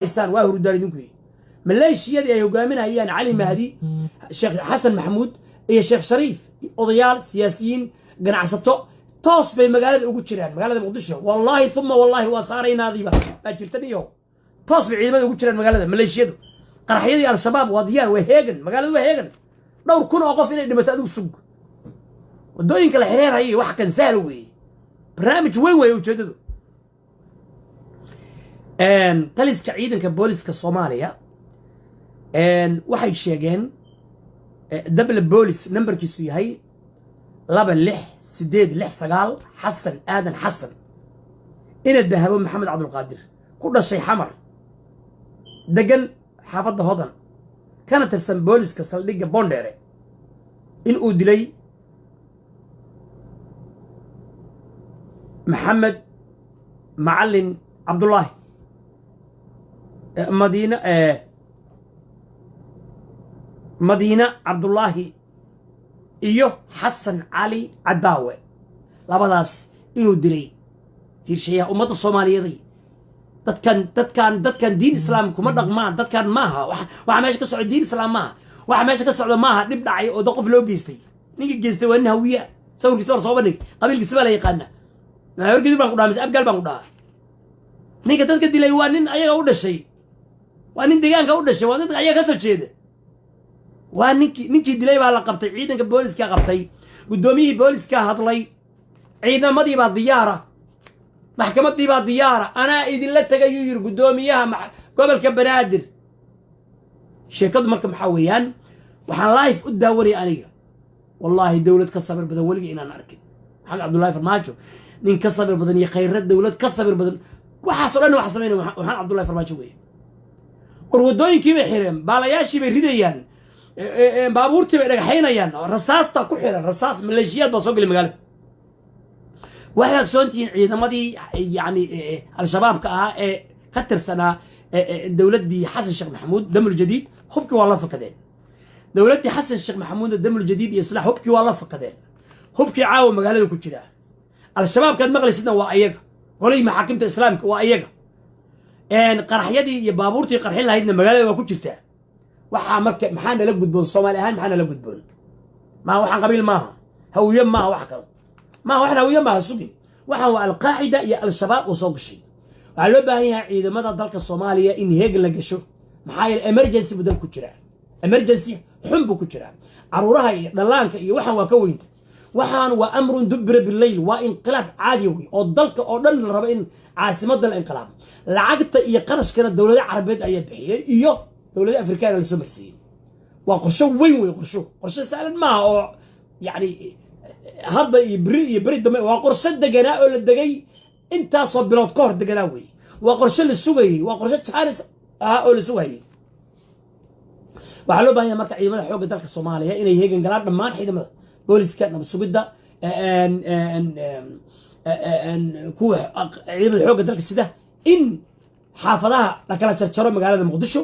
Haysaan waa hurdaan idinku. Maleeshiyadii ay hogaaminayaan Cali Mahdi, Sheekh Xasan Maxamuud iyo Sheekh Shariif, odayaal, siyaasiyiin, ganacsato, toos bay magaalada ugu jiraan, magaalada Muqdisho. Wallaahi uma wallaahi waa saaraynaadiiba baa jirta niyo. Toos bay ciidamada ugu jiraan magaalada. Maleeshiyadu, qaraxyadii Al-Shabaab waa diyaar, waa heegan, magaaladu waa heegan. Dhowr kun oo qof inay dhimato adigu sug. Waddooyinka la xiriiraya, wax kan sahal weeye, barnaamij weyn weeye ujeeddadu. Taliska ciidanka booliska Soomaaliya waxay sheegeen dable boolis nambarkiisu yahay 26869, Xasan Aadan Xasan ina Dahabo Maxamed Cabdulqaadir, ku dhashay Xamar, degan xaafadda Hodan, kana tirsan booliska saldhigga Boondheere, in uu dilay Maxamed Macalin Cabdullaahi, Madiina Madiina Cabdullaahi iyo Xasan Cali Cadaawe, labadaas inuu dilay. Fiirshayaha ummadda Soomaaliyeeday, dadkan diin Islaam kuma dhaqmaan. Dadkan maaha waxa meesha ka socda diin Islaam maaha. Waxa meesha ka socda maaha dhib dhacay oo da qof loo geystay. Ninka geystay waa nin Hawiya, sawirkiisa war soo bandhig, qabiilkiisa baa la yaqaana. Habargidib baan ku dhaha mise Abgaal baan ku dhahaa? Ninka dadka dilay waa nin ayaga u dhashay, waa nin deegaanka u dhashay, waa dadka ayaga ka soo jeeda. Waa ninkii dilay baa la qabtay, ciidanka booliska qabtay, guddoomiyihii booliska hadlay, ciidamadii baa diyaara, maxkamadii baa diyaara. "Anaa idinla tegayuu yidhi guddoomiyaha gobolka Banaadir. Sheekadu marka maxaa weeyaan? Waxaan live u daawanaya aniga, wallaahi, dowlad ka sabir badan weligii inaan arkin. Maxamed Cabdullaahi Farmaajo nin ka sabir badan iyo khayrad dowlad ka sabir badan, waxaasoo dhan waxa samaynaya Maxamed Cabdullahi Farmaajo weeye. War waddooyinkii bay xireen, baalayaashii bay ridayaan, baabuurtii bay dhagaxaynayaan, rasaasta ku xiran, rasaas. Maleeshiyaad baa soo gelay magaalada. Waxaad ogsoontihiin ciidamadii yani Al-Shabaabka ahaa ee ka tirsanaa dowladdii Xasan Sheekh Maxamuud, Damul Jadiid, hubkii waa la fakadeen. Dowladdii Xasan Sheekh Maxamuudna Damul Jadiid iyo Islaax hubkii waa la fakadeen. Hubkii caawa magaalada ku jiraa. Al-Shabaabkaad maqlaysidna waa ayaga, qolihii maxaakimta Islaamka waa ayaga. Qaraxyadii iyo baabuurtii qarxin lahaydna magaalada waa ku jirtaa. Waxaa marka maxaa nala gudboon Soomaali ahaan? Maxaa nala gudboon? Maa waxaan qabiil maaha, Hawiye maaha, wax kale maaha, waxaan Hawiye maaha sugin. Waxaan waa Alqaacida iyo Al-Shabaab oo soo gashay. Waxaa loo baahan yahay ciidamada dalka Soomaaliya in heegan la gasho. Maxaa yeele emergency buu dalku jiraa, emergency xun buu ku jiraa. Caruuraha iyo dhallaanka iyo waxaan waa ka weynta. Waxaan waa أمر دبر بالليل, waa inqilaab caadiya wey oo dalka oo dhan la rabo in caasimadda la inqilaabo. Lacagta iyo qarashkana dowlado Carabeed ayaa bixiyey iyo dowlado Afrikaana lasoo marsiiyey. Waa qorsho weyn wey. Qorsho sahlan maaha oo yacni hadda iyo beri iyo beri dambe. Waa qorsho deganaa oo la degay intaasoo bilood ka hor deganaa weeye. Waa qorsho la sugayey, waa qorsho jaanis ahaa oo la sugayey. Waxaa loo baahan yahay marka ciidamada xoogga dalka Soomaaliya inay heegan galaan, dhammaan ciidamada booliska, nabad sugidda, kuwa ciidamada xoogga dalka sida, in xaafadaha la kala jarjaro magaalada Muqdisho,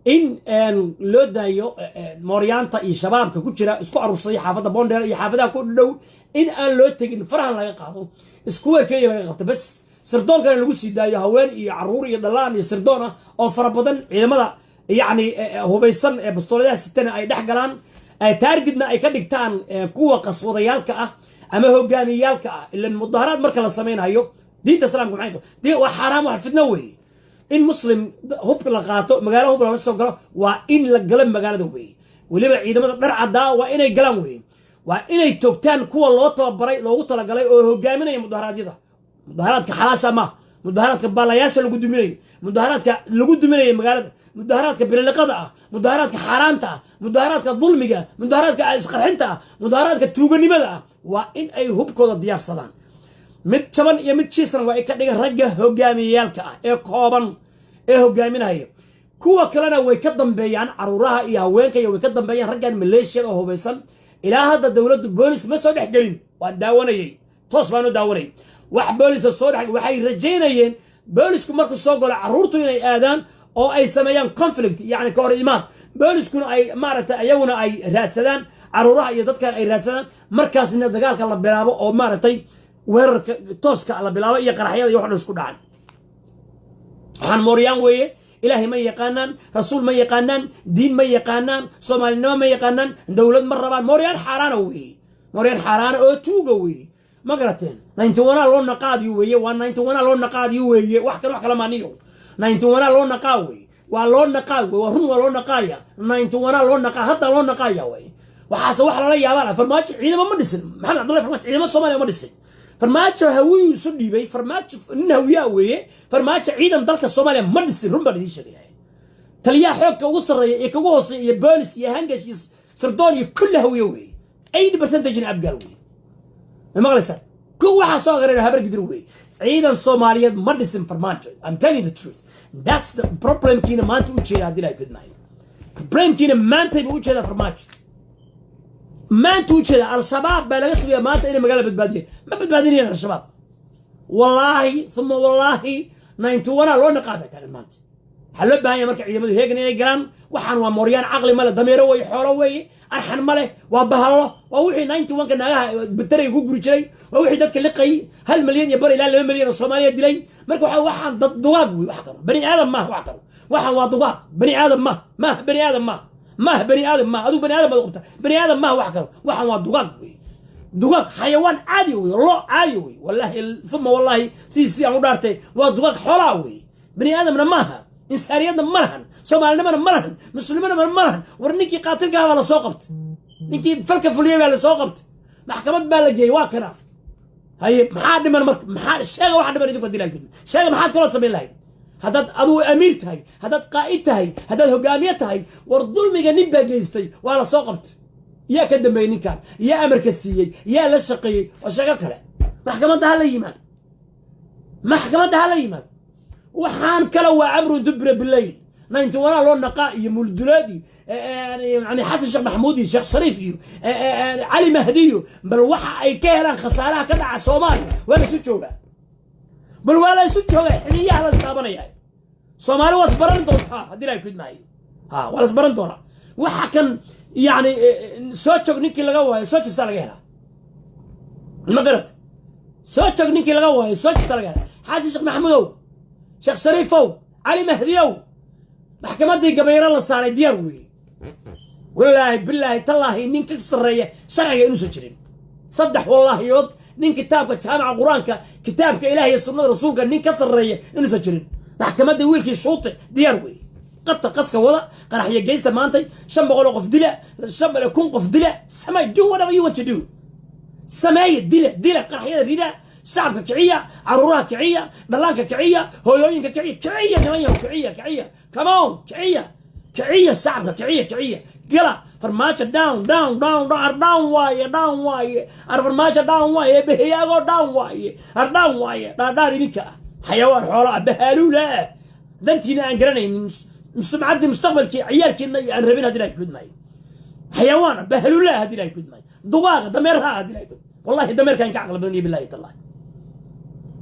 in loo daayo mooryaanta iyo Shabaabka ku jira isku aruursaday xaafadda Boondheer iyo xaafadaha ku dhow, in aan loo tegin, farahan laga qaado, isku weerkeeya laga qabto bas, sirdoonkana lagu sii daayo haween iyo caruur iyo dhallaan iyo sirdoon ah oo fara badan. Ciidamada yacni hubaysan ee bastooladaha sitana ay dhex galaan, target-na ay ka dhigtaan kuwa qaswadayaalka ah ama hogaamiyaalka ah. Ilan mudaharaad marka la samaynayo, diinta Islaamka maxay? Waa xaaraam, wax fitno weeye in Muslim hub la qaato, magaalo hub lala soo galo. Waa in la galo magaalada weeye. Weliba ciidamada dhar caddaa waa inay galaan weeye, waa inay toogtaan kuwa loo tababaray, loogu talagalay oo hogaaminaya mudaharaadyada. Mudaharaadka xalaasha maaha, mudaharaadka baalayaasha lagu duminayo, mudaharaadka lagu duminayo magaalada, mudaharaadka bililiqada ah, mudaharaadka xaaraanta ah, mudaharaadka dulmiga ah, mudaharaadka isqarxinta ah, mudaharaadka tuuganimada ah, waa in ay hubkooda diyaarsadaan. Mid jaban iyo mid jiisna waa ay ka dhigan ragga hogaamiyayaalka ah ee kooban ee hogaaminaya. Kuwa kalena way ka dambeeyaan, caruuraha iyo haweenka iyo way ka dambeeyaan raggan maleeshiyada oo hubaysan. Ilaa hadda dowladdu boolis ma soo dhex gelin. Waan daawanayay, toos baan u daawanayay. Wax boolisa soo dhex, waxay rajaynayeen boolisku markuu soo galo carruurtu inay aadaan oo ay sameeyaan conflict, yacni ka hor imaad, booliskuna ay maaragtay ayaguna ay raadsadaan caruuraha iyo dadkan ay raadsadaan, markaasna dagaalka la bilaabo oo maaragtay weerarka tooska la bilaabo iyo qaraxyada iyo wax dhan isku dhacan. Waxaan mooryaan weeye. Ilaahay ma yaqaanaan, rasuul ma yaqaanaan, diin ma yaqaanaan, Soomaalinimo ma yaqaanaan, dowlad ma rabaan. Mooryaan xaaraana weeye, mooryaan xaaraana oo tuuga weeye. Ma garateen? 91-aa loo naqaadiyo weeye, waa 91-aa loo naqaadiyo weeye. Wax kale, wax kale maaniyo. 91-aa loo naqaa weeye, waa loo naqaa wey, waa run, waa loo naqaaya. 91-aa loo naqaa, hadda loo naqaaya wey. Waxaase wax lala yaabaa, Farmaajo ciidamo ma dhisin. Maxamed Cabdullahi Farmaajo ciidamo Soomaaliya ma dhisin. Farmaajo Hawiyuu isu dhiibay. Farmaajo nin Hawiyaa weeye. Farmaajo ciidan dalka Soomaaliya ma dhisin, run baan idiin sheegaya. Taliyaha xoogka ugu sarreeya iyo kagu hooseeya iyo boolis iyo hangash iyo sirdoon iyo kulli Hawiye weeye. 80% na Abgaal weeye. Ma maqlaysaa? Ku waxaa soo gareera Habar Gidir weeye. Ciidan Soomaaliyeed ma dhisin Farmaajo. I'm telling you the truth. That's the problemkiina maanta u jeeda. Haddii Ilahay kudmaayo, problemkiina maantayba u jeedaa. Farmaajo maanta u jeeda. Al-Shabaab baa laga sugayaa maanta inay magaalada badbaadiyeen. Ma badbaadinayaan Al-Shabaab, wallaahi uma wallaahi. 91-aa loo naqaa bay taagan maanta. Waxaa loo baahan yahay marka ciidamadu heegan inay galaan. Waxaan waa mooryaan, caqli male, dameero weeye, xoolo weeye, arxan male, waa bahallo. Waa wixii 91-ka naagaha batarayga ku guri jiray, waa wixii dadka liqay, 1.5 milyan ilaa 2 milyan oo Soomaaliya dilay. Marka waxa waxaan dad dugaag wey, wax kalo bani aadam maaha. Wax kalo waxaan waa dugaag, bani aadam maaha, maaha bani aadam, maaha, maaha bani aadam maaha. Adigu bani aadam baad qabta, bani aadam maaha. Wax kalo waxaan waa dugaag wey, dugaag, xayawaan caadi wey, lo caadi wey. Wallahi uma wallahi, sidii si aan u dhaartay, waa dugaag xoolaa wey. Bani aadamna maaha, insaaniyadna ma lahan, Soomaalinimana ma lahan, muslimana ma lahan. War ninkii qaatilkaha baa lasoo qabtay, ninkii falka fuliyey baa lasoo qabtay, maxkamad baa la geeyey, waa kana. Haye, maxaa dhiman marka? Maxaa sheega waxa dhiman idinku? Hadii sheega, maxaad kaloo samayn lahayd haddaad adigu amiir tahay, haddaad qaa'id tahay, haddaad hogaamiye tahay? War dulmiga nin baa geystay, waa la soo qabtay. Yaa ka dambeeyey ninkan? Yaa amarka siiyey? Yaa la shaqeeyey? Oo sheego kale. Maxkamadda ha la yimaado, maxkamadda ha la yimaado. Waxaan kale waa أمر دبر بالليل. 91-aa loo naqaa iyo mulduleed iyo yani Xasan Sheekh Maxamuud iyo Sheekh Shariif iyo Cali Mahdiyo, bal waxa ay ka helaan khasaaraha ka dhaca Soomaaliya waa la isu joogaa, bal waa la isu joogaa. Xiniyaha la istaabanaya. Soomaali waa isbaran doontaa haddii Ilahay kudmaayo. Ha, waa la isbaran doonaa. Waxa kan yani soo jog ninkii laga waayo, soo jibsaa laga helaa. Ma garat? Soo jog ninkii laga waayo, soo jibsaa laga helaa. Xasan Sheekh Maxamuudow, Sheekh Shariifow, Cali Mahdiyow, maxkamaddii Gabayro la saaray diyaar weeye. Wallaahi, bilaahi, tallaahi, nin ka sarreeya sharciga inuusan jirin. Saddex wallaahiyood, nin kitaabka jaamaca Qur-aanka, kitaabka Ilaah iyo sunnada rasuulka, nin ka sarreeya inuusan jirin. Maxkamadda wiilkii Shuute diyaar weeye. Qata qaska wada, qaraxyo geysta maantay, 500 oo qof dila, 1000 qof dila, samay, do whatever you want to do. Sameeya, dila, dila, qaraxyada rida, shacabka kiciya, caruuraha kiciya, dhallaanka kiciya, hooyooyinka kiciya, kiciya, niman yahow, kiciya, kiciya, come on, kiciya, kiciya, shacabka kiciya, kiciya, gala. Farmaajo down, down, down, down, ar down waaye, down waaye, ar Farmaajo down waaye, beheyaagoo down waaye, ar down waaye, dhaadhaan idinka ah, xayawaan xoola ah, bahaaluula ah, dantiina aan garanaynin, sumcaddii, mustaqbalkii ciyaalkiina aan rabin haddii Ilahay kudmaayo. Xayawaan ah, bahaluula ah, haddii Ilahay kudmaayo, dugaaga dameeraha ah, haddii Ilahay kudmaayo. Wallahi dameerkaan ka caqli badan iyo billahi tallahi.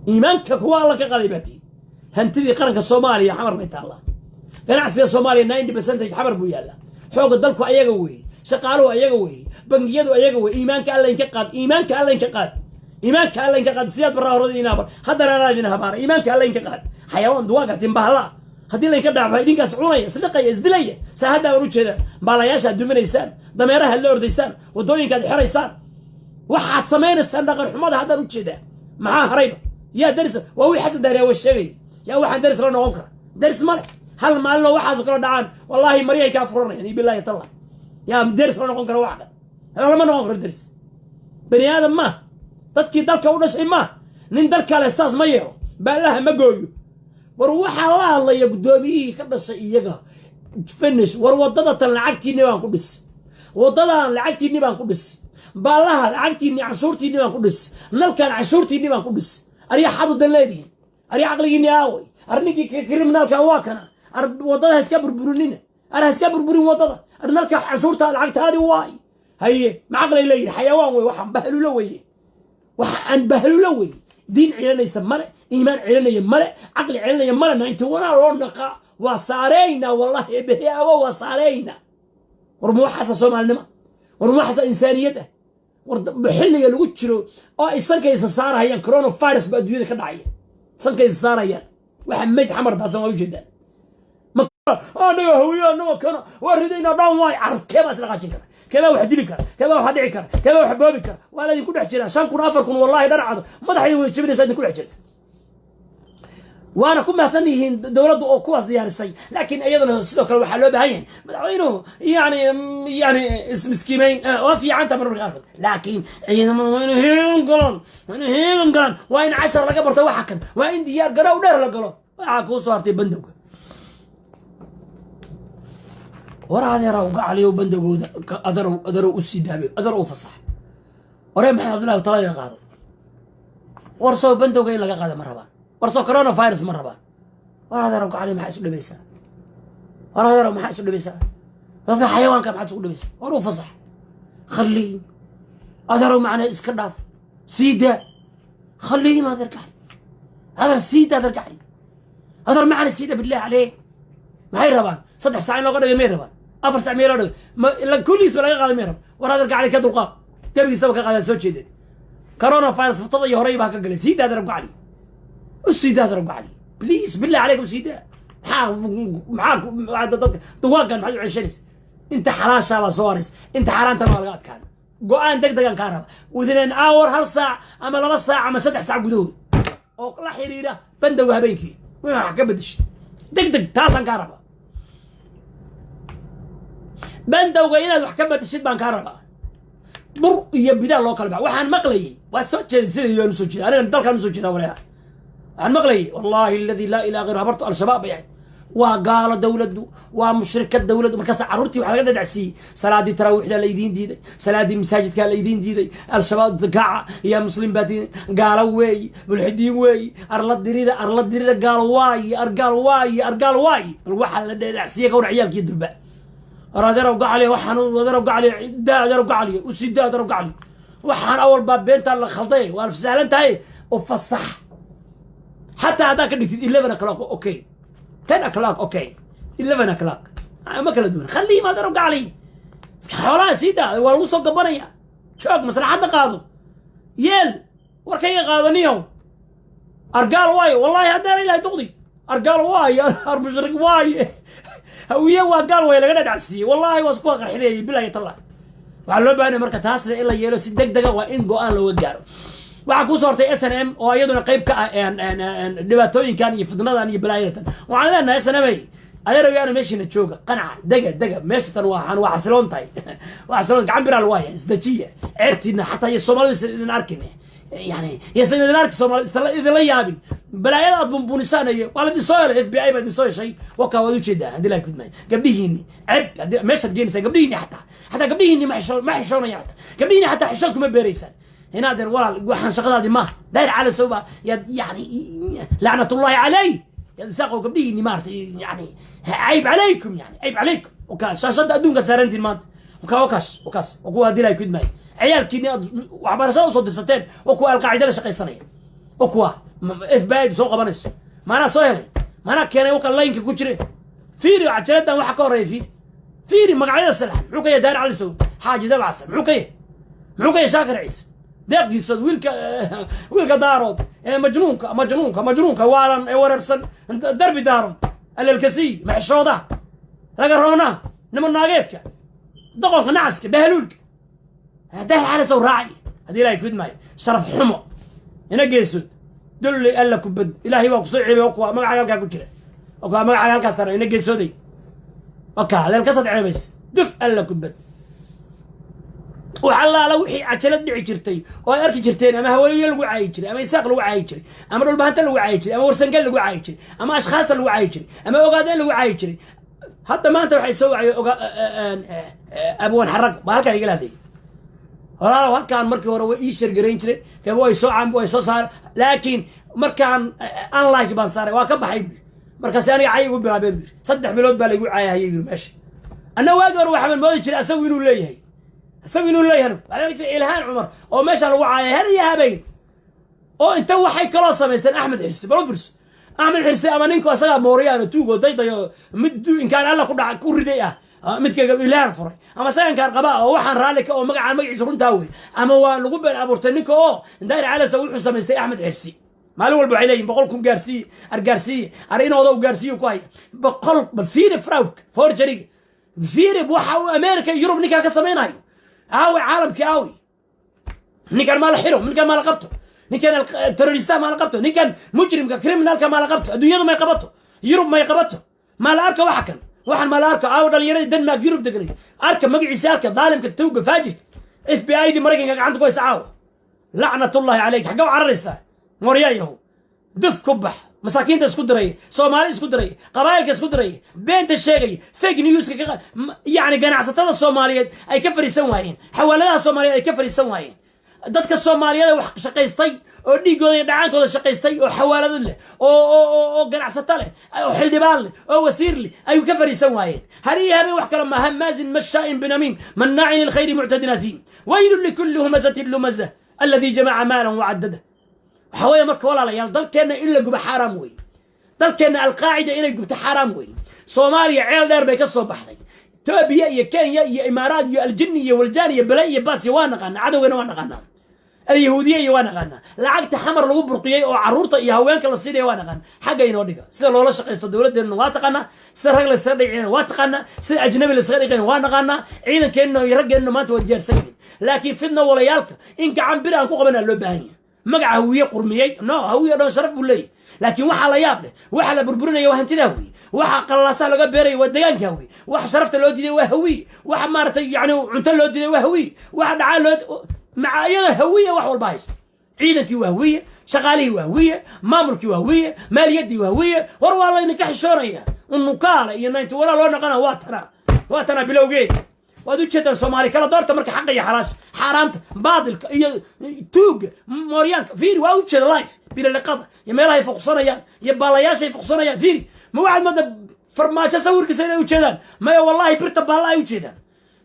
Iimaanka kuwa Alla ka qaday baa tihin. Hantidii qaranka Soomaaliya Xamar bay taallaa. Ganacsiga Soomaaliya 90% Xamar buu yaallaa. Xoogga dalku ayaga weeye, shaqaaluhu ayaga weeye, bangiyadu ayaga weeye. Iimaanka Alla inka qaad, iimaanka Alla inka qaad, iimaanka Alla inka qaad. Siyaad Barraa horada idin habar, haddana anaa idin habaara. Iimaanka Alla inka qaad. Xayawaan duwaaga timbahla haddii laynka dhaafo, idinkaas cunaya, isliqaya, isdilaya. Saa hadda baan ujeeda, baalayaashaad duminaysaan, dameerahaad la ordaysaan, waddooyinkaad xiraysaan, waxaad samaynaysaan, dhaqan xumada haddaan ujeedaa. Maxaa harayba? Yaa daris? Waa wii Xasan Daariya wa sheegaya. Yaa waxaan daris la noqon kara? Daris ma leh. Hal maalinoo waxaasoo kala dhacaan, wallaahi maryahay kaa furanayaan iyo bilaahi tallah. Yaa daris la noqon kara? Wax kan lama noqon karo daris. Bani aadam maaha, dadkii dalka u dhashay maaha. Nin dal kale saas ma yeelo, baalaha ma gooyo. War waxaa la hadlaya guddoomiyihii ka dhashay iyaga. Finish. War waddada tan lacagtiinni baan ku dhis, waddadan lacagtiinni baan ku dhis, baallaha lacagtiinni, canshuurtiinni baan ku dhis, nalkan canshuurtiinni baan ku dhis. Arya xadu dan leedihin, arya caqligiinni aaway? Ar ninkii criminalka waa kana. Ar waddada ha iska burburinina, ar ha iska burburin waddada, ar nalka canshuurta lacagtaadi waay. Haye, ma caqlay leeyihi? Xayawaan wey waxaan, bahlulo weye, waxa aan bahlulo weye. Diin celinaysa male, iimaan celinaya male, caqli celinaya male. 91-aa loo dhaqaa, waa saareynaa. Wallahi ebeheago, waa saareynaa. War ma waxaasa Soomaalinima? War ma waxaasa insaaniyad ah? War xilliga lagu jiro oo ay sanka isa saarahayaan, coronavirus ba adduunyada ka dhacaya, sanka isa saarayaan, waxa mayd Xamar daadsan waa ujeedaan. Annaga Hawiye, annaga kana waa ridaynaa dhan waay. Carab keebaa isdhaqaajin kara? Keebaa wax dili kara? Keebaa wax dhici kara? Keebaa wax boobi kara? Waa la idinku dhex jiraa. 5,000, 4,000, wallahi dharcado madaxay wada jebinaysaa idinku dhex jirta. Waana ku mahadsan yihiin dowladdu oo kuwaas diyaarisay, laakiin iyaduna sidoo kale waxaa loo baahan yahay madaxweynuhu yani ismiskiimeyn waa fiicanta marmarka qaarkood, laakiin ciidamada waa inay heegan galaan, waa inay heegan galaan, waa in cashar laga barto waxa kan, waa in diyaar garow dheer la galo. Waxaa kuu soo hartay bandowga. War adeeraw gacaliyow, bandowgooda adarow, adarow u sii daabe, adarow u fasax. Waree Maxamed Cabdullahi, talada qaado. War soo bandowga in laga qaada ma rabaan? War soo coronavirus ma rabaan? War adeerow gacali, maxaa isu dhibaysaa? War adeerow, maxaa isu dhibaysaa? Dadka xayawaanka maxaad isugu dhibaysaa? War u fasax, khaliim adeerow, macnaa iska dhaaf, sii daa, khaliim adeer gacali, adeer sii daa, adeer gacali, adeer macna sii daa, billahi caleyk. Maxay rabaan? 3 saac in looga dhigay may rabaan? 4 saac may loo dhigay? Ma kulligiisba laga qaaday may rabaan? War adeer gacali, ka dulqaad, gebigiisaba ka qaadaa soo jeedeen. Coronavirus furtada iyo horey baa ka galay. Sii daa adeer gacali, u sii daa adeer gacali, please, billah calaykum, sii daa. Maxaa dadka duwaagan maxaad u ceshanaysa? Inta xalaashaa baa soo haraysa, inta xaaraantana waa laga adkaan. Go-aan deg degan kaa raba within an hour, 1 saac ama 2 saac ama 3 saac gudahood oo la xiriira bandowga habeenkii wax ka bedeshay deg deg, taasaan kaa rabaa. Bandowga inaad wax ka bedeshid baan kaa rabaa. Bur iyo bidaa loo kala baxa. Waxaan maqlayay, waa soo jeeda, sidii baan usoo jeeda, aniga dalkaan usoo jeeda. Walaha, waxaan maqlayay, wallahi aladi laa ilaha gayru, habartu Al-Shabaab bay ahayd. Waa gaalo dowladdu, waa mushrikad dowladdu. Markaas carruurtii waxaa laga dhadhacsiiyey salaadii taraawiixda laydiin diiday, salaadii masaajidkaa laydiin diiday, Al-Shabaab kaca iyo muslim baa diiday, gaalo weeyi, mulxidiin weeyi, arla dirira, arla dirira, gaalo waayi, argaal waayi, argaal waayi. Bal waxaa la dhadhacsiiyey ka war ciyaalkii durba. War adeerow gacaliya, waxaan adeerow gacaliya daa, adeerow gacaliya usii daa, adeerow gacaliya. Waxaan awal baa beentaa la khalday, waa sahlan tahay. U fasax, xataa haddaad ka dhigtid 11 o'clock, okay, 10 o'clock, okay, 11 o'clock ma kala duwan. Khaliim adeerow gacali, xoolaha sii daa, waa lagu soo gabanaya. Joog, maslaxadda qaado, yeel warkayga qaadaniyow. Argaal waayo, wallahi haddaana ilahay duqdi argaal waayo, ar mushrik waaye, Hawiye waa gaal way laga dhadhacsiiyey. Wallahi waa isku qarxinayay, bilahi tallah. Waxaa loo baahanaya marka taasna in la yeelo si deg dega, waa in go-aan looga gaaro. Waxaa kuu soo hortay SNM oo iyaduna qayb ka ah dhibaatooyinkan iyo fidnadan iyo balaayadatan. Waxaan leenahay SNM a adeeroyaana meeshiina jooga, qanaca, dega dega. Meeshatan waa xasiloon tahay, waa xasiloon, gacan biraa lagu haya. Isdejiya, ceebtiina xataa iyo Soomaalidu isan idin arkin, yani yaysan idin arki Soomaalida, isla idinla yaabin balaayada aad bunbunisaan. Iyo waa laidin soo helay, FBI baa idin soo heshay. Waka waad ujeedaa haddii laa kudmaayo gabdhihiini ceeb haddii meeshaad geenaysaan gabdhihiini, xataa gabdhihiini ma xisho, ma xishoonayaan. Xataa gabdhihiini xataa xishood kuma beeraysaan. Inaadeer walaal, waxaan shaqadaadi maaha. Daahir Calasow baa yaad, yani lacnatullahi calayh, yaad isaaqow gabdhihiini maaragtay, yani cayb calaykum, yani cayb calaykum. Waka shaashadda adduunkaad saarantiin maanta. Waka wakaas wakaas waa kuwa haddii laa kudmaayo ciyaalkiini aad waxbarashada usoo dirsateen, waa kuwa Alqaacida la shaqaysanaya, waa kuwa FBI soo qabanayso. Maanaa soo helay, maanaa keenay? Waka laynka ku jire, fiiri cajaladan waxa ka horeeya, fiiri, fiiri magacyada salaxan. Muxuu ka yahay Daahir Cali Sow? Xaaji Dabcasar muxuu ka yahay? Muxuu ka yahay Shaakir Ciise Deeqdiisood? Wiilka Daarood ee majnuunka, majnuunka, majnuunka waalan ee wareersan, darbi Daarood alalkasiy, maxishoodaha laga roonaha, niman naageedka, doqonka, nacaska, bahaluulka Daahir Cali Sow raacay haddii Ilahay kudmaayo. Sharaf xumo ina geesood, dulli alla kubad, Ilaahay waa kusoo ceebay. Kuwa magacaaga halkaa ku jira, kuwa magacaaga halkaas saaran, ina geesooday, waka leelkasaad ceebays, duf alla kubad. Wax allaala wixii cajalad dhici jirtay oo ay arki jirteen, ama Haweenyo lagu caayi jiray, ama Isaaq lagu caayi jiray, ama Dhulbahanta lagu caayi jiray, ama Warsangal lagu caayi jiray, ama ashkhaasta lagu caayi jiray, ama Ogaadeen lagu caayi jiray, hadda maanta waxay soo wacay oga Abwan Xarag baa halkaan igala hadlayay. Walaalow, halkaan markii hore way ii shargarayn jireen, kaba way soo way soo saar, laakiin markaan unlike baan saaray, waa ka baxay bui. Markaasi aniga cay igu bilaabeen bui. 3 bilood baa laygu caayahayay bui meesha. Anna waagi hore waxaan moodi jiray asagu inuu leeyahay, isagu inuu leeyahay. Waxaa ohan jiray Ilhaan Cumar oo meesha lagu caayay har iyo habeen, oo inta waxay kaloo samaysteen Axmed Xirsi. Bal u fiirso Axmed Xirsi, ama ninku asagaa mooryaano tuugo daydayo, mid inkaan Alla ku dhaca ku riday ah, midka Ilhaan furay, ama isaga inkaan qaba oo waxaan raalli ka oo magacaan magaciisa runtaa wey, ama waa lagu been abuurtay ninka oo Daahir Calasa wuxuu samaystay Axmed Xirsi. Maalin walba waxay leeyihin 100,000 gaarsiiye, argaarsiiye, ar inooda gaarsiiyo ku haya 100. Bal fiiri fraudka, forgeryga, fiiri waxa uu America iyo Yurub ninkaan ka samaynayo. Aawi caalamkii? Aawi ninkan? Maa la xiro ninkan? Maa la qabto ninkan terroristaha? Maa la qabto ninkan mujrimka, criminalka? Maa la qabto? Adduunyadu may qabato? Yurub may qabato? Maa la arka waxa kan? Waxan maa la arka? Aawa dhalinyaradii Denmark, Yurub deganay? Arka magaciisa, arka daalimka, tawga, faajirka. FBI dii Maraykanka gacanta ku haysa caawa. Lacnatullahi calayk. Xagga u cararaysaa, mooryayahu? Duf ku bax. Masaakiinta isku diray, Soomaali isku diray, qabaa'ilka isku diray, beenta sheegay, fake newska ka, yacni ganacsatada Soomaaliyeed ay ka fariisan waayeen, xawaaladaha Soomaaliyeed ay ka fariisan waayeen, dadka Soomaaliyeed wax shaqaystay oo dhiigooda iyo dhacaankooda shaqaystay, oo xawaalado leh, oo ganacsato leh, oo xildhibaan leh, oo wasiir leh, ay ka fariisan waayeen. Hariyo habeen wax kale maaha: هماز مشاء بنميم مناع للخير معتد أثيم ويل لكل همزة لمزة الذي جمع مالا وعدده. Waxaa weeye marka, walaalayaal, dalkeenna in la gubo xaaraam weeye. Dalkeenna Alqaacida inay gubto xaaraam weeye. Soomaaliya ceel dheer bay ka soo baxday. Etoobiya iyo Kenya iyo Imaaraad iyo aljini iyo waljaan iyo bale iyo baas iyo waa naqaana, cadowgana waa naqaanaa, Alyahuudiya iyo waa naqaanaa. Lacagta Xamar lagu burqiyey oo caruurta iyo haweenka la siinaya waa naqaana. Xagga inoo dhiga. Sida loola shaqaysto dowladeenna waa taqaanaa, sida rag laysaga dhicina waa taqaanaa, sida ajnabi laysaga dhiqina waa naqaanaa. Ciidankeenna iyo raggeenna maanta waa diyaarsan yihiin, laakiin fidna walayaalka in gacan bir aan ku qabanaa loo baahan yahay. Magaca Hawiye qurmiyey no, Hawiye dhan sharaf buu leeyahy, laakiin waxaa la yaab leh, waxa la burburinaya waa hantida Hawiye, waxa qalaasaha laga beeraya waa deegaanka Hawiye, waxa sharafta loo diiday waa Hawiye, waxa maaragtay yani cunto loo diiday waa Hawiye, waxa dhacaa loo maca iyada Hawiye wax walba haysto. Ciidankii waa Hawiye, shaqaalihii waa Hawiye, maamulkii waa Hawiye, maaliyaddii waa Hawiye. War waa laydinka xishoonaya. Unukaale iyo 91 loo naqana. Waa tanaa, waa tanaa bilowgeed. Waad u jeedaan. Soomaali kala doorta marka xaqa iyo xalaasha, xaaraanta, baadilka iyo tuuga, mooryaanka. Fiiri, waa u jeeda live bililiqada iyo meelahay fuqsanayaan iyo baalayaashay fuqsanayaan. Fiiri, ma waxaad moodaa Farmaajo sawirkiisa inay ujeedaan? Maya, wallahi, birta baalla ay ujeedaan,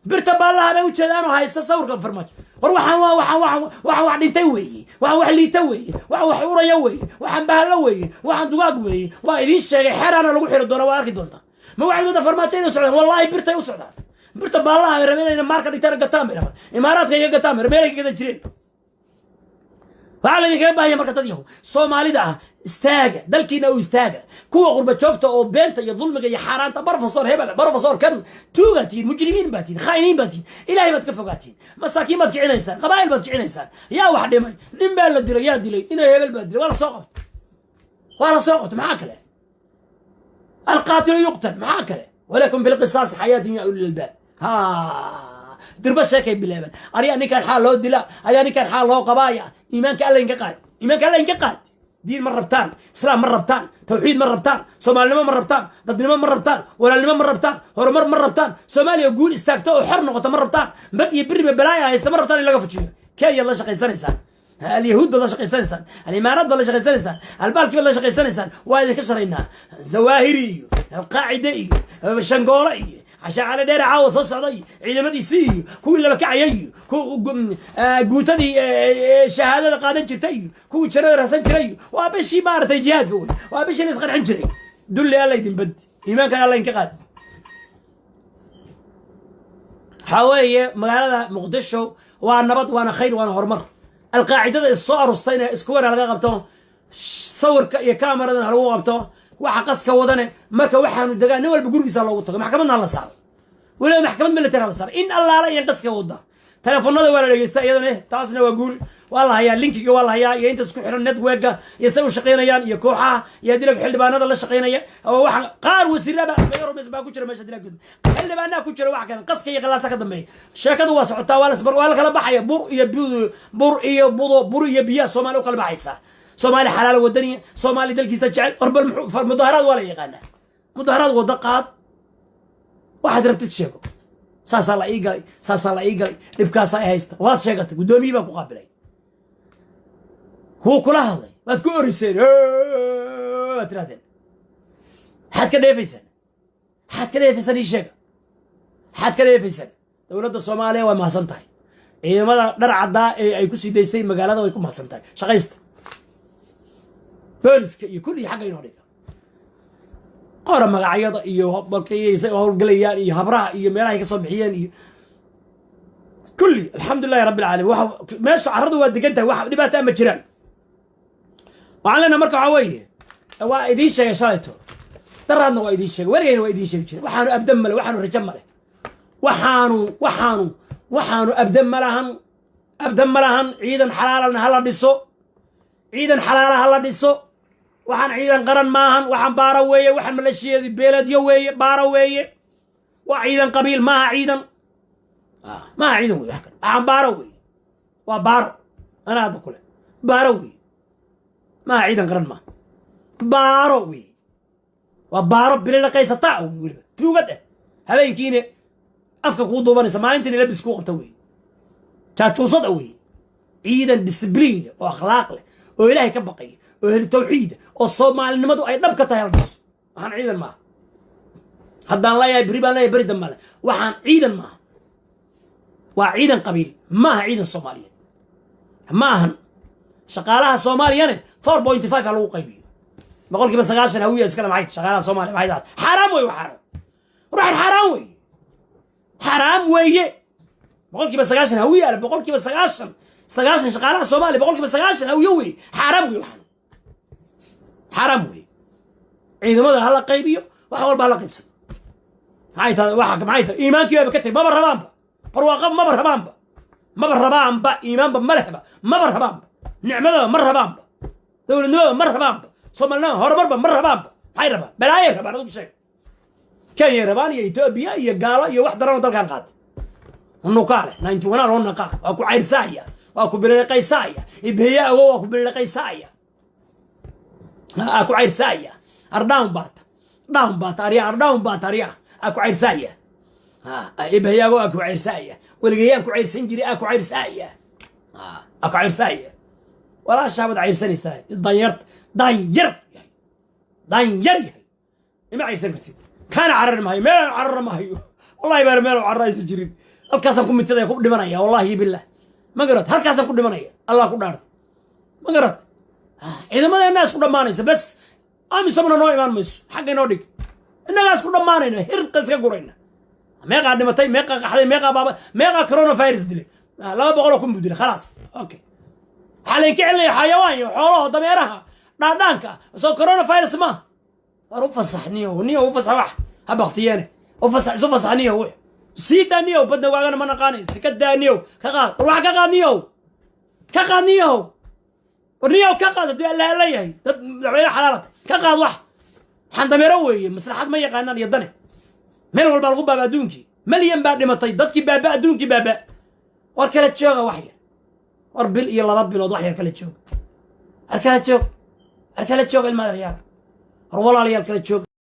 birta baallaha bay ujeedaan oo haysta sawirka Farmaajo. War waxaan waa waxaan waxaan waxaan wax dhintay weeye, waxaan wax liita weeye, waxaan wax uraya weeye, waxaan bahallo weeye, waxaan dugaag weeye. Waa idiin sheegay, xeraana lagu xiri doona, waa arki doontaa. Ma waxaad moodaa Farmaajo inay socdaan? Wallahi, birtay u socdaan, birta baallaha bay rabeen inay maarka dhigtaan, gataan bay rabaan, Imaaraadka iga gataan bay meelay ka gadan jireen. Waxaa laydinkaga baahanya marka, dad yahu Soomaalida ah, istaaga, dalkiina u istaaga. Kuwa qurba joogta oo beenta iyo dulmiga iyo xaaraanta, professor hebel, professor kan, tuugaa tihiin, mujrimiin baa tihiin, khaa'iniin baa tihiin, Ilaahay baad ka fogaatiin, masaakiin baad kicinaysaan, qabaa'il baad kicinaysaan. Yaa wax dhimay? Nin baa la dilay. Yaa dilay? Ina hebel baa dilay. Waa la soo qabtay, waa la soo qabtay. Maxaa kale? القاتل يقتل. Maxaa kale? ولكم في القصاص حياة يا أولي الألباب. Ha dirba sheekay bilaabeen. Aryaa ninkan xaal loo dila, aryaa ninkan xaal loo qabaaya. Iimaanka Alla inka qaad, iimaanka Alla inka qaad. Diin ma rabtaan, Islaam ma rabtaan, tawxiid ma rabtaan, Soomaalinimo ma rabtaan, dadnimo ma rabtaan, walaalnimo ma rabtaan, horumar ma rabtaan, Soomaaliya guul istaagto oo xor noqoto ma rabtaan, bad iyo beriba balaaya haysta ma rabtaan in laga fujiyo. Kenyaad la shaqaysanaysaan, Alyahuud baad la shaqaysanaysaan, Alimaaraad baad la shaqaysanaysaan, Albaalkii baad la shaqaysanaysaan. Waa idinka sharaynaa. Zawaahiri iyo Alqaacide iyo Shangoolo iyo Cashaacale Dheere caawa soo socda iyo ciidamadiisii iyo kuwii laba kacayay iyo guutadii shahaadada qaadan jirtay iyo kuwii jannada rasan jiray iyo waa bishii maaragtay jihaadka wey, waa bishii la isqarxin jiray. Dulli Alla idin bad, iimaankan Alla idinka qaad. Waxaa weeye magaalada Muqdisho waa nabad, waana khayr, waana horumar. Alqaacidada is soo arustayna isku wana laga qabto, sawirka iyo kaamaradana ha lagu qabto. Waxa qaska wadane marka waxaanu degaa, nin walba gurigiisa loogu tago, maxkamadna hala saaro, weliba maxkamad military hala saaro in allaala iyo qaska wada. Telefoonada waa la dhegeysta iyadana, taasna waa guul. Waa la hayaa linkiga, waa la hayaa iyo inta isku xiran networka iyo say u shaqaynayaan iyo kooxaha iyo dilag xildhibaanada la shaqaynaya oo waxa qaar wasiiraba mayor baa ku jira meesha, dilag xildhibaanaa ku jira. Wax kan qaska iyo qalaasa ka dambeeya, sheekadu waa socotaa, waa la kala baxaya. Bur iyo budo, bur iyo budo, bur iyo biyaha Soomaaliya u kala baxaysaa. Soomaali xalaalo, wadaniya, Soomaali dalkiisa jecel. Warbal mudaharaad waa la yaqaanaa. Mudaharaad wada qaad, waxaad rabtid sheego. Saasaa la ii galay, saasaa la ii galay, dhibkaasaa i haysta, waad sheegatay. Guddoomiyii baa ku qaabilay, wuu kula hadlay, waad ku oriseen, waad tirahdeen. Maxaad ka dheefaysaan? Maxaad ka dheefaysaan? Ii sheega, maxaad ka dheefaysaan? Dowladda Soomaaliya waa mahadsan tahay. Ciidamada dhar caddaa ee ay ku sii daysay magaalada way ku mahadsan tahay. Shaqaysta booliska iyo kulli xagga inoo dhiga, qora magacyada iyo balkiyay howlgelayaan iyo habraha iyo meelahay ka soo bixiyeen iyo kulli. Alxamdu lilahi rabbi alcaalamiin. Waxa meesha carradu waa degan tahay, wax dhibaataa ma jiraan. Waxaan leenahay marka waxaa weeye, waa idiin sheegay shalayto, daraadna waa idiin sheegay, weligayna waa idiin sheegi jiray. Waxaanu abdan male, waxaanu rajo male, waxaanu abdan malahan, abdan malahan. Ciidan xalaalana hala dhiso, ciidan xalaala hala dhiso. Waxaan ciidan qaran maahan, waxaan baara weeye, waxaan maleeshiyadi beeleedyo weeye, baara weeye, waa ciidan qabiil maaha, ciidan maaha, ciidan wey wax kale. Waxaan baaro weeye, waa baaro. Anaa hadda kule baaro weeye, maaha ciidan qaran maaha, baaro weeye, waa baaro bililaqaysataa wey, weliba tuugad ah, habeenkiina afka kuu duubanaysa, maalintiina labis kuu qabta wey, jaajuusad ah wey. Ciidan discipline leh oo akhlaaq leh oo Ilaahay ka baqaya oo heli tawxiida oo Soomaalinimadu ay dhab ka tahay hala dhiso. Waxaan ciidan maaha. Haddaan leeyahay beri baan leeyahay, beri dambaan le. Waxaan ciidan maaha, waa ciidan qabiil, maaha ciidan Soomaaliyeed ma ahan. Shaqaalaha Soomaaliyane 4.5 ha lagu qaybiyo, 90% Hawiya iskale. Maxay shaqaalaha Soomaaliya? Maxay taas? Xaaraam wey, xaaraam ruuxan, xaaraam wey, xaaraam weeye. 90% Hawiya ale, 90%, 90 shaqaalaha Soomaaliya, 90% Hawiye wey. Xaaraam wey, waxaan xaaraam wey. Ciidamada hala qaybiyo, wax walba hala qaybsado. Maxay tahay waxa? Maxay tahay? Iimaankii baaba ka tegi, maba rabaanba barwaaqo, maba rabaanba, maba rabaanba iimaanba ma lehba, maba rabaanba nicmadaba, ma rabaanba dowladnimada, ma rabaanba Soomaalinima, horumarba ma rabaanba. Maxay rabaan? Balaayay rabaan. Adigu sheeg. Kenya rabaan iyo Etoobiya iyo gaalo iyo wax daranoo dalkan qaatay nukaa leh. 91 loo naqaa, waa ku cayrsaaya, waa ku bililiqaysaaya, ibeeye awo, waa ku bililiqaysaaya, aa ku cayrsaaya. Ardhawn baata, dhawn baata arya, ardhawn baata arya, aa ku cayrsaaya, ibahayaago, aa ku cayrsaaya. Weligayaan ku cayrsan jiray, aa ku cayrsaaya, aa ku cayrsaaya. Walaashaa baad cayrsanaysaa. Danyarta, danyar yahay, danyar yahay, ima cayrsan kartid. Kaana carari mahayo, meelaan carara mahayo. Wallahi baana meel carara aysan jirin. Halkaasaan ku mitadaya, ku dhimanaya, wallahi billah. Ma garad? Halkaasaan ku dhimanaya, Allah ku dhaarta. Ma garad? Ciidamadeenna isku dhammaanaysa bes. AMISOMna noo imaan mayso, xagga inoo dhig. Innagaa isku dhammaanayna, hirqa iska gurayna. Meeqaa dhimatay? Meeqaa qaxday? Meeqaa baaba? Meeqaa coronavirus dilay? 200,000 buu dilay. Khalaas, okay. Waxaa laydinka celinaya xayawaan iyo xoolaho, dameeraha dhaadhaanka. Soo coronavirus ma war? U fasax niyo, niyo, u fasax. Wax ha baktiyeene, u fasax, isu fasax niyo. Wux sii daa niyo, badna waagana ma naqaanay. Si ka daa niyo, ka qaad. War wax ka qaad niyo, ka qaad niyo. War niyo, ka qaad. Haddii Allah la yahay dad madaxweyne xalaalata, ka qaad. Wax xandameero weeye, maslaxad ma yaqaanaan iyo dane. Meel walbaa lagu baaba adduunkii, malyan baa dhimatay, dadkii baaba, adduunkii baaba. War kala jooga wax yar, war bil iyo 2 bilood wax yar kala jooga. War kala joog, war kala jooga, ilmaadayaal. War walaalayaal, kala joog.